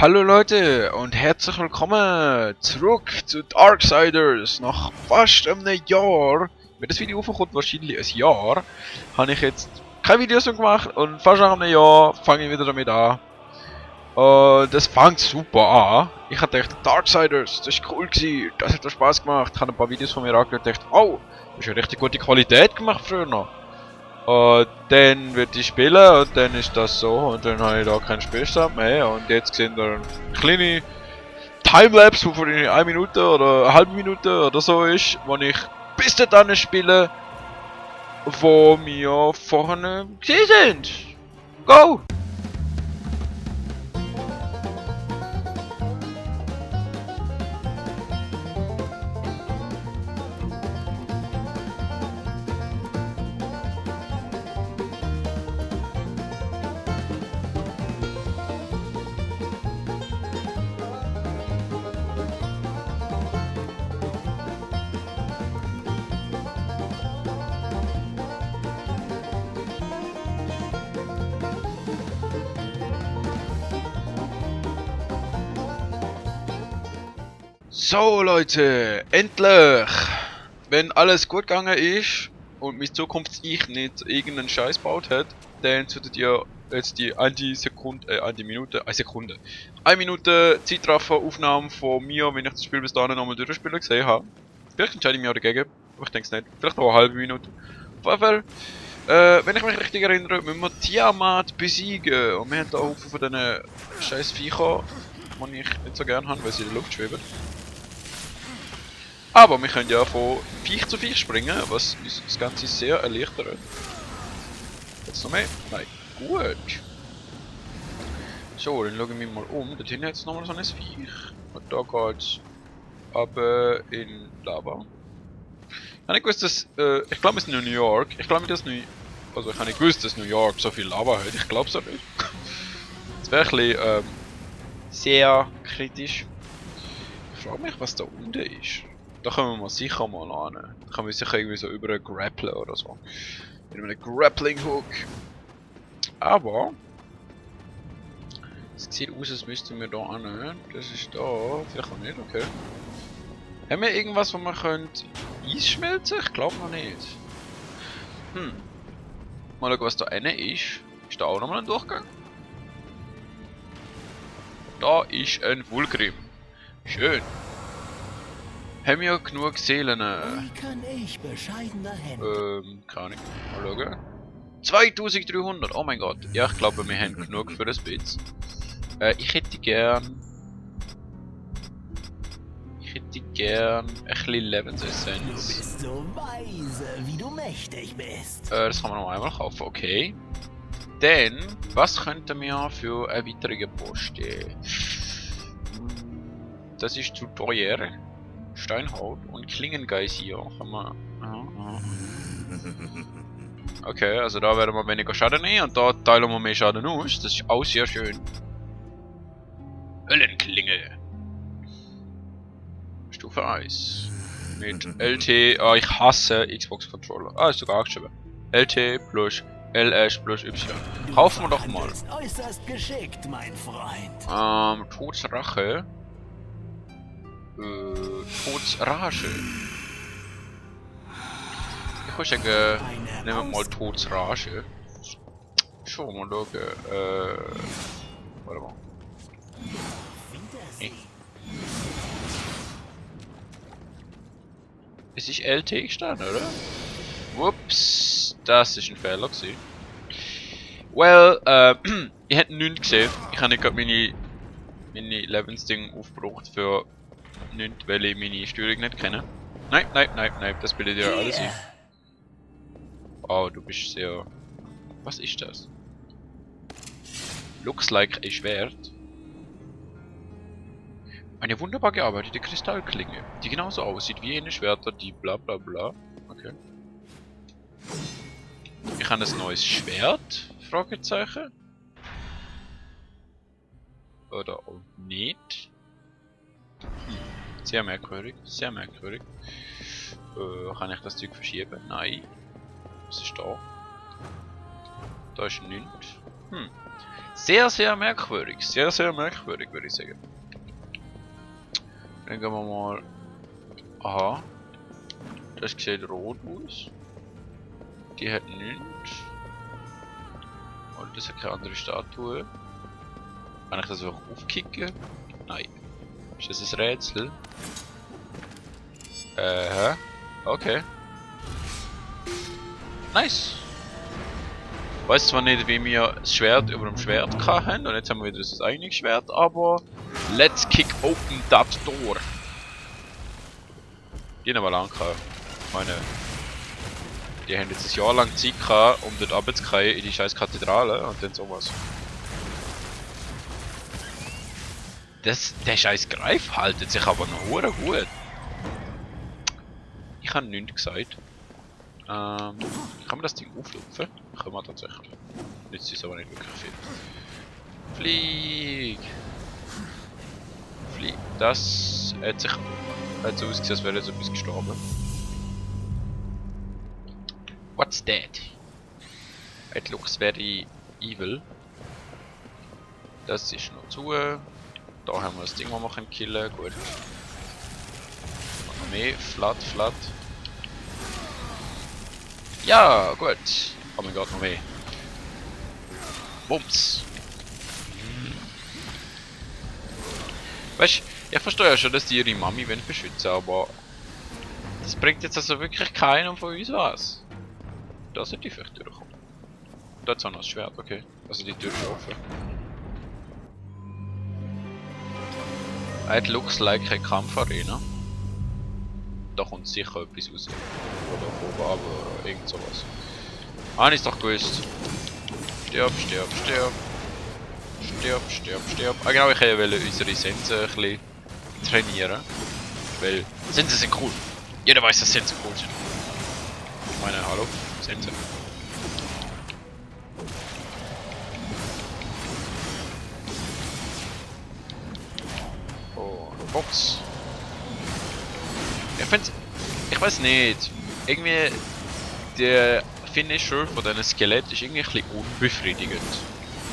Hallo Leute und herzlich willkommen zurück zu Darksiders. Nach fast einem Jahr, wenn das Video aufkommt, wahrscheinlich ein Jahr, habe ich jetzt keine Videos mehr gemacht und fast nach einem Jahr fange ich wieder damit an. Das fängt super an. Ich habe gedacht, Darksiders, das ist cool gewesen, das hat Spaß gemacht. Ich habe ein paar Videos von mir angeschaut und dachte, oh, das ist eine richtig gute Qualität gemacht früher noch. Und dann wird ich spielen und dann ist das so und dann habe ich da keinen Spielstand mehr und jetzt sehen wir eine kleine Timelapse, wovon ich 1 Minute oder eine halbe Minute oder so ist, wo ich bis dahin spiele, wo wir vorne gesehen sind. Go! So Leute, endlich! Wenn alles gut gegangen ist und mein Zukunfts-Ich nicht irgendeinen Scheiß gebaut hat, dann solltet ihr jetzt die 1 Minute Zeitrafferaufnahme von mir, wenn ich das Spiel bis dahin nochmal durchspielen gesehen habe. Vielleicht entscheide ich mich auch dagegen, aber ich denke es nicht. Vielleicht noch eine halbe Minute. Auf jeden Fall, wenn ich mich richtig erinnere, müssen wir Tiamat besiegen. Und wir haben da einen Haufen von diesen scheiß Viechern, die ich nicht so gerne habe, weil sie in der Luft schweben. Aber wir können ja von Viech zu Viech springen, was uns das Ganze sehr erleichtert. Jetzt noch mehr? Nein. Gut. So, dann schauen wir mal um. Dort hinten jetzt nochmal so ein Viech. Und da geht's aber in Lava. Ich habe nicht gewusst, dass, ich glaube es ist New York. Ich glaube nicht, dass also ich habe nicht gewusst, dass New York so viel Lava hat. Ich glaube es auch nicht. Das wäre ein bisschen, sehr kritisch. Ich frage mich, was da unten ist. Da können wir sicher mal an. Da können wir sicher irgendwie so über einen Grappler oder so. Mit einem Grappling Hook. Aber es sieht aus, als müssten wir da an. Das ist da. Vielleicht auch nicht, okay. Haben wir irgendwas, wo man könnte einschmelzen? Ich glaube noch nicht. Mal schauen, was da innen ist. Ist da auch nochmal ein Durchgang? Da ist ein Vulgrim. Schön. Haben wir genug Seelen? Wie kann ich bescheidener Händler? Keine Ahnung. Mal schauen. 2300, oh mein Gott. Ja, ich glaube, wir haben genug für das Bits. Ich hätte gern ein bisschen Du Lebensessenz. bist so weise, wie du mächtig bist. Das kann man noch einmal kaufen, okay. Dann, was könnten wir für Erweiterungen posten? Das ist zu teuer. Steinhaut und Klingengeisier kann man. Okay, also da werden wir weniger Schaden nehmen und da teilen wir mehr Schaden aus. Das ist auch sehr schön. Höllenklinge. Stufe 1. Mit LT. Ah, ich hasse Xbox Controller. Ah, ist sogar angeschrieben. LT plus LS plus Y. Kaufen wir doch mal. Du bist äußerst geschickt, mein Freund. Todsrache. Todsrage. Ich würde sagen, nehmen wir mal Todsrage. Schauen wir mal schauen. Warte mal. Es ist LT gestanden, oder? Ups, das ist ein Fehler gewesen. Well, ich hätte nichts gesehen. Ich habe nicht gerade meine Lebensding aufgebraucht für nichts, weil ich meine Steuerung nicht kenne. Nein, das bildet ja alles ein. Oh, du bist sehr... Was ist das? Looks like a Schwert. Eine wunderbar gearbeitete Kristallklinge, die genauso aussieht wie jene Schwerter, die bla bla bla. Okay. Ich habe ein neues Schwert? Fragezeichen. Oder auch nicht. Sehr merkwürdig, sehr merkwürdig. Kann ich das Zeug verschieben? Nein. Was ist da? Da ist nichts. Sehr, sehr merkwürdig. Sehr, sehr merkwürdig, würde ich sagen. Dann gehen wir mal... Aha. Das sieht rot aus. Die hat nichts. Und das hat keine andere Statue. Kann ich das auch aufkicken? Nein. Ist das ein Rätsel? Okay. Nice. Ich weiß zwar nicht, wie wir das Schwert über dem Schwert hatten und jetzt haben wir wieder das eigene Schwert, aber let's kick open that door. Die haben wir lang gehabt. Ich meine, die haben jetzt ein Jahr lang Zeit gehabt, um dort runterzukriegen in die scheiß Kathedrale und dann sowas. Der scheiß Greif haltet sich aber noch hure gut. Ich habe nichts gesagt. Kann man das Ding auflupfen? Können wir tatsächlich. Nützt es aber nicht wirklich viel. Flieg! Flieg. Das hat sich so ausgesehen, als wäre jetzt etwas gestorben. What's that? It looks very evil. Das ist noch zu. Da haben wir das Ding, das wir killen können. Gut. Noch mehr. Flat. Ja, gut. Oh mein Gott, noch mehr. Bums. Weißt du, ich verstehe ja schon, dass die ihre Mami beschützen wollen, aber das bringt jetzt also wirklich keinem von uns was. Da sind die vielleicht durchkommen. Da ist auch noch das Schwert, okay. Also die Tür ist offen. It looks like a Kampfarena. Da kommt sicher etwas raus. Oder oben, aber irgend sowas. Ah, ist doch gewusst. Stirb. Ah genau, ich wollte unsere Sensen ein bisschen trainieren. Weil Sensen sind cool. Jeder weiß, dass Sensen cool sind. Ich meine, hallo? Sensen. Oh, Box. Ich weiß nicht. Irgendwie der Finisher von diesen Skelett ist irgendwie ein bisschen unbefriedigend.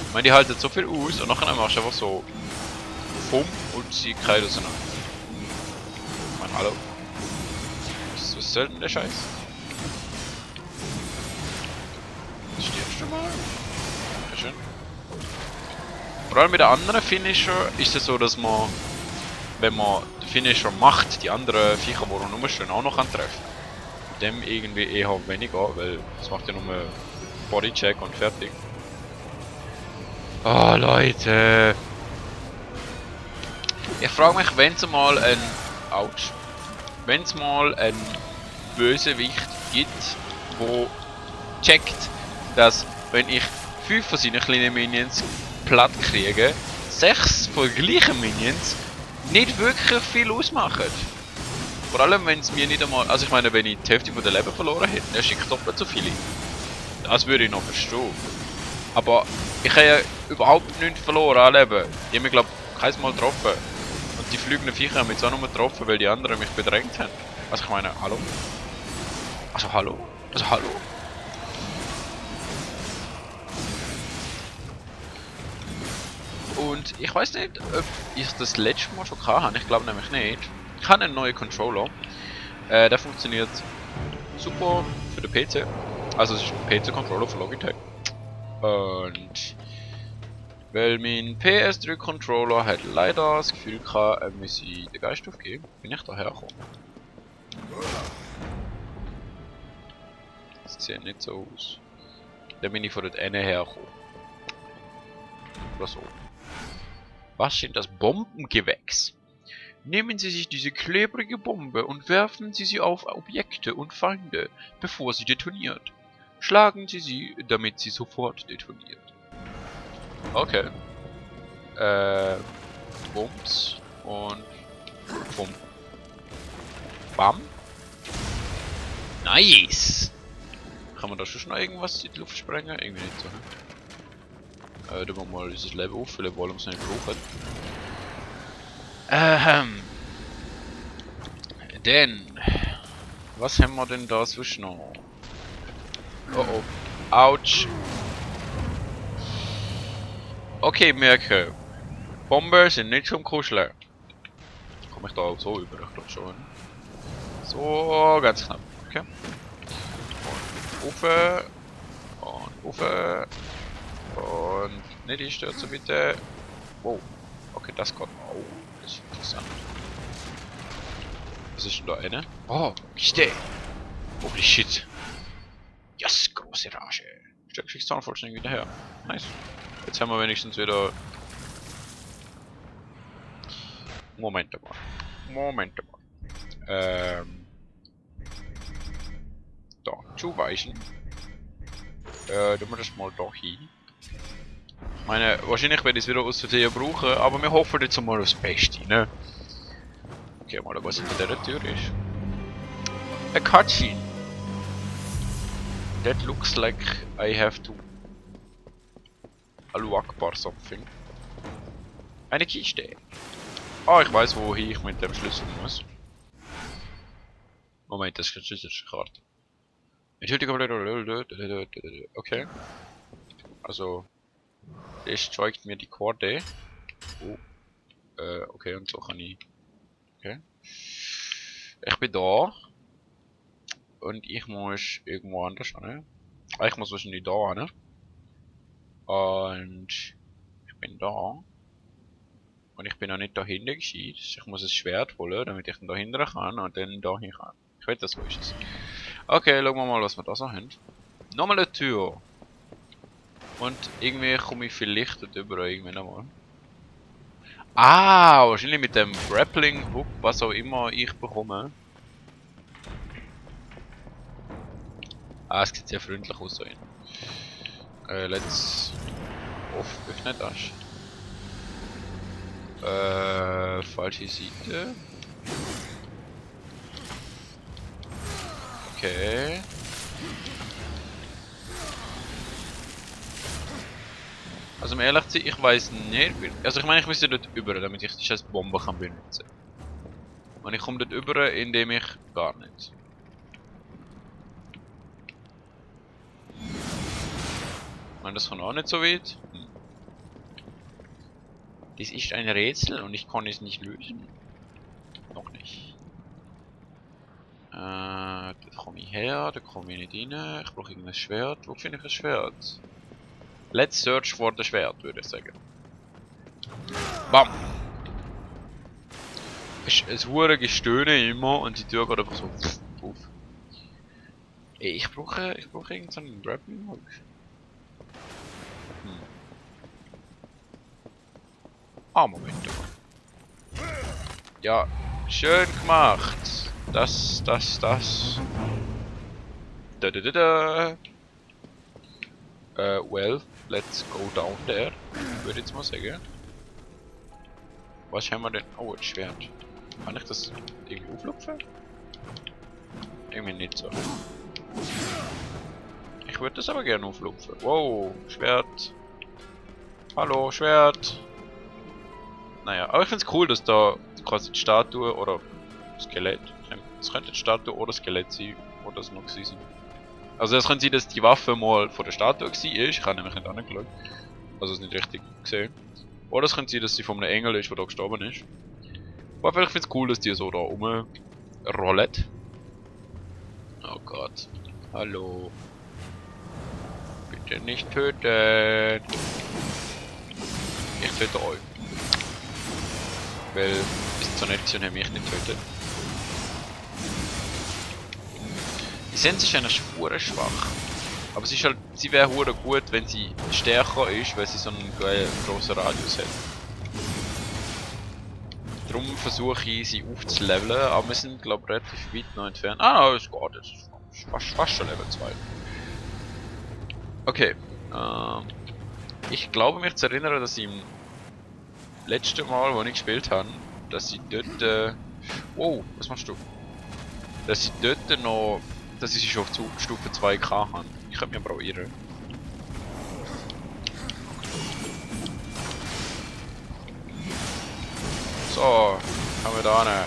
Ich meine, die halten so viel aus und nachher machst du einfach so Fumm und sie kreisen auseinander. Ich meine, hallo? Was soll denn der Scheiß? Stirbst du mal? Ja, schön. Vor allem mit den anderen Finisher ist es so, dass man, wenn man den Finisher macht, die anderen Viecher, die rumstehen, auch noch treffen kann. Dem irgendwie eher weniger, weil es macht ja nur Bodycheck und fertig. Oh Leute. Ich frage mich, wenn es mal ein Bösewicht gibt, wo checkt, dass wenn ich 5 von seinen kleinen Minions platt kriege, 6 von gleichen Minions nicht wirklich viel ausmachen. Vor allem wenn es mir nicht einmal, also ich meine, wenn ich die Hälfte von der Leben verloren hätte, dann schickt doppelt so viele. Das würde ich noch verstehen. Aber ich habe ja überhaupt nichts verloren an Leben. Die haben mich glaube ich kein Mal getroffen. Und die fliegenden Viecher haben mich auch nur getroffen, weil die anderen mich bedrängt haben. Also ich meine, hallo? Also hallo? Und ich weiß nicht, ob ich das letzte Mal schon hatte. Ich glaube nämlich nicht. Ich habe einen neuen Controller. Der funktioniert super für den PC. Also es ist ein PC-Controller von Logitech. Und weil mein PS3-Controller hat leider das Gefühl gehabt, er müsse den Geist aufgeben, bin ich daher gekommen. Das sieht nicht so aus. Dann bin ich von dort hergekommen. Oder so. Was sind das? Bombengewächs? Nehmen Sie sich diese klebrige Bombe und werfen Sie sie auf Objekte und Feinde, bevor sie detoniert. Schlagen Sie sie, damit sie sofort detoniert. Okay. Bums und Bum. Bam. Nice! Kann man da schon noch irgendwas in die Luft sprengen? Irgendwie nicht so, ne? Da wollen wir mal dieses Level auffüllen, weil wir es nicht brauchen. Denn, was haben wir denn da sonst noch? Oh oh. Autsch. Okay, merke. Bomben sind nicht zum Kuscheln. Komme ich da auch so über? Ich glaube schon. So, ganz knapp. Okay. Und rauf. Und rauf. Und nicht einstürzen bitte. Wow. Okay, das geht. Oh, das ist interessant. Was ist denn da eine? Oh, Kiste. Holy shit. Yes, große Rage. Stückgeschichtszahn vollständig wieder her. Nice. Jetzt haben wir wenigstens wieder. Moment mal. Da, zuweichen. Tun wir das mal da hin. Ich meine, wahrscheinlich werde ich es wieder aus Versehen brauchen, aber wir hoffen jetzt mal das Beste, ne? Okay, mal was hinter der Tür ist. A cutscene. That looks like I have to. Allahu Akbar something. Eine Kiste. Ah, ich weiß, wohin ich mit dem Schlüssel muss. Moment, das ist keine Schlüsselkarte. Entschuldigung, okay. Also, das zeigt mir die Karte. Oh. Okay, und so kann ich. Okay. Ich bin da. Und ich muss irgendwo anders hin. Ich muss wahrscheinlich da hin. Und ich bin da. Und ich bin noch nicht dahinter gescheit. Ich muss ein Schwert holen, damit ich dann dahinter kann und dann dahin kann. Ich weiß, das so ist es. Okay, schauen wir mal, was wir da so haben. Nochmal eine Tür. Und irgendwie komme ich vielleicht darüber irgendwann einmal. Ah, wahrscheinlich mit dem Grappling Hook, was auch immer ich bekomme. Ah, es sieht sehr freundlich aus so hin. Let's off öffnen das. Falsche Seite. Okay. Also um ehrlich zu sein, ich weiß nicht. Also ich meine, ich müsste dort über, damit ich die scheiß Bombe kann benutzen. Und ich komme dort über, indem ich gar nicht. Ich meine, das kann auch nicht so weit. Dies ist ein Rätsel und ich kann es nicht lösen. Noch nicht. Da komme ich her, da komme ich nicht rein. Ich brauche irgendein Schwert. Wo finde ich ein Schwert? Let's search for the Schwert, würde ich sagen. Bam! Es ist ein hohes Gestöhne immer und die Tür geht einfach so auf. Ey, ich brauche irgendeinen Grappling Hook. Ah, Moment. Ja, schön gemacht. Das. Da. Well, let's go down there. Würde ich jetzt mal sagen. Was haben wir denn? Oh, ein Schwert. Kann ich das irgendwie auflupfen? Irgendwie nicht so. Ich würde das aber gerne auflupfen. Wow, Schwert. Hallo, Schwert. Naja, aber ich finde es cool, dass da quasi die Statue oder Skelett. Es könnte die Statue oder Skelett sein, wo das noch gewesen sind. Also es könnte sein, dass die Waffe mal von der Statue war. Ich habe nämlich nicht angeschaut. Also es nicht richtig gesehen. Oder es könnte sein, dass sie von einem Engel ist, der da gestorben ist. Aber ich finde es cool, dass die so da rumrollen. Oh Gott. Hallo. Bitte nicht töten. Ich töte euch. Weil, bis zur Nation haben mich nicht tötet. Die Sense ist eigentlich schwach. Aber sie ist halt, sie wäre hure gut, wenn sie stärker ist, weil sie so einen grossen Radius hat. Darum versuche ich sie aufzuleveln, aber wir sind glaube ich relativ weit noch entfernt. Ah, es geht, das ist fast schon Level 2. Okay, ich glaube mich zu erinnern, dass ich im letzten Mal, wo ich gespielt habe, dass ich dort... wow, was machst du? Dass ich dort noch... dass ich sie schon auf Stufe 2 habe. Ich könnte mich aber auch irren. So, haben wir da eine...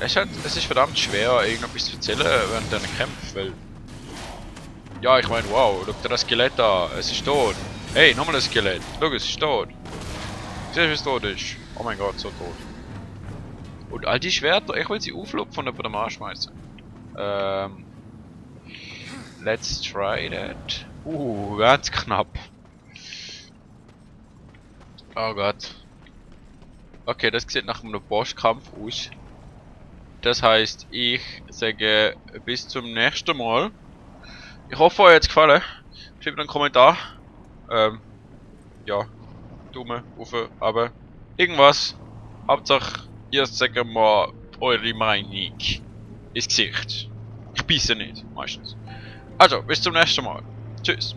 Es ist verdammt schwer, irgendetwas zu erzählen während einer Kämpfe, weil... Ja, ich meine, wow, schau dir das Skelett an. Es ist tot. Hey, nochmal ein Skelett. Schau, es ist tot. Siehst du, wie es tot ist? Oh mein Gott, so tot. Und all die Schwerter, ich will sie auflupfen und über den Arsch schmeißen. Let's try that. Ganz knapp. Oh Gott. Okay, das sieht nach einem Bosskampf aus. Das heißt, ich sage bis zum nächsten Mal. Ich hoffe, euch hat es gefallen. Schreibt einen Kommentar. Ja. Daumen, rauf, runter. Irgendwas. Hauptsache, ihr sagt mal eure Meinung ins Gesicht. Ich beiße nicht, meistens. Also, bis zum nächsten Mal. Tschüss.